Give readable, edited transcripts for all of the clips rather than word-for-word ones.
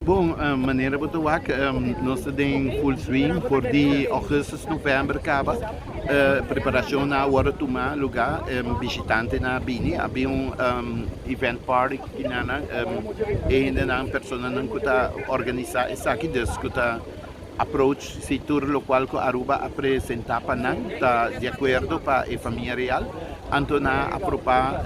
Bon, manera bo ta wak, nos ta den full swing for di augustus, november kaba. Preparashon a wòrdu tuma lugá, bishitantenan a bini, a bin un event party kinan, e hendenan, personanan ku ta organisá esaki, dus ku ta approach si tur lokual ku Aruba a presentá pa nan ta di akuerdo pa e famia real, anto nan a aprobá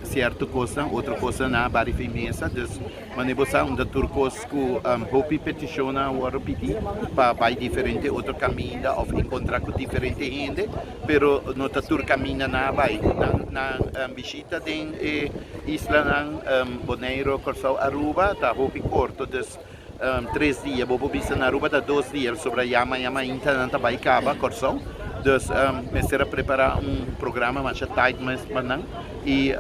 sierto kosnan, otro kosnan nan a bari fin mesa, dus. Mane bo sa unda tur kos ku hopi petishonnan a wòrdu pidi pa bai diferente otro kaminda òf enkontrá ku diferente hende, pero no ta tur kaminda nan a bai. Nan nan bishita den e islanan Boneiru, Kòrsou, Aruba ta hopi korto, dus tres dia. Bo por bisa na Aruba ta dos dia, pasobra ya maña mainta nan ta bai kaba Kòrsou. Dus mester a prepará un programa masha tight mes pa nan. Y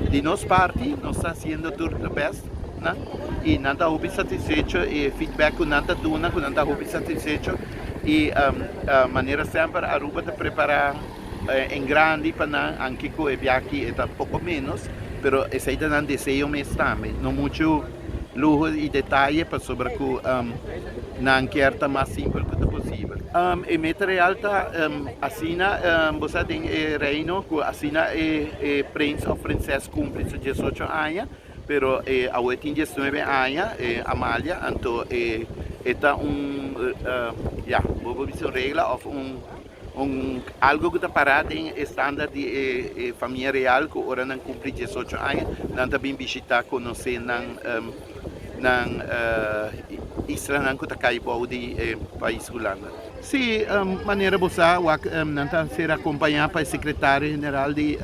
di nos parti nos ta haciendo tur the best nan y nan ta hopi satisfecho e feedback cu nan ta duna cu nan ta hopi satisfecho y manera semper Aruba ta prepara en grandi pa nan anke cu e biaha e ta poco menos pero esey ta nan deseo mes tambe no mucho luho y detaye pasobra cu nan kier ta mas simpel cu ta posibel. E meta real ta asina bo sa den e reino cu asina e prins of prinses cumpli su diesocho aña pero awe tin diesnuebe aña Amalia anto e ta un ya bo por bisa un regla of un Un algo ku ta pará den e standard di e famia real ku ora nan kumpli 18 aña nan ta bin bishitá konosé nan nan islanan ku ta kai bou di e pais Hulanda. Sí, manera bo sa wak nan ta ser akompañá pa e sekretario general di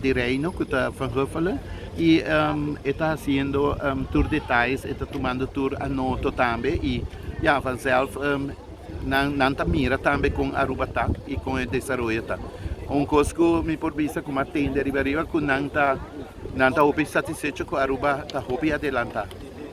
di reino ku ta Van Huffelen i e ta hasiendo tur detayes, e ta tumando tur anoto tambe i ya vanzelf Nan nan ta mira tambe kon Aruba ta i kon e desaroyo ta. Un kos ku mi por bisa ku mi a tende riba riba ku nan ta nan ta hopi satisfecho ku Aruba ta hopi adelantá.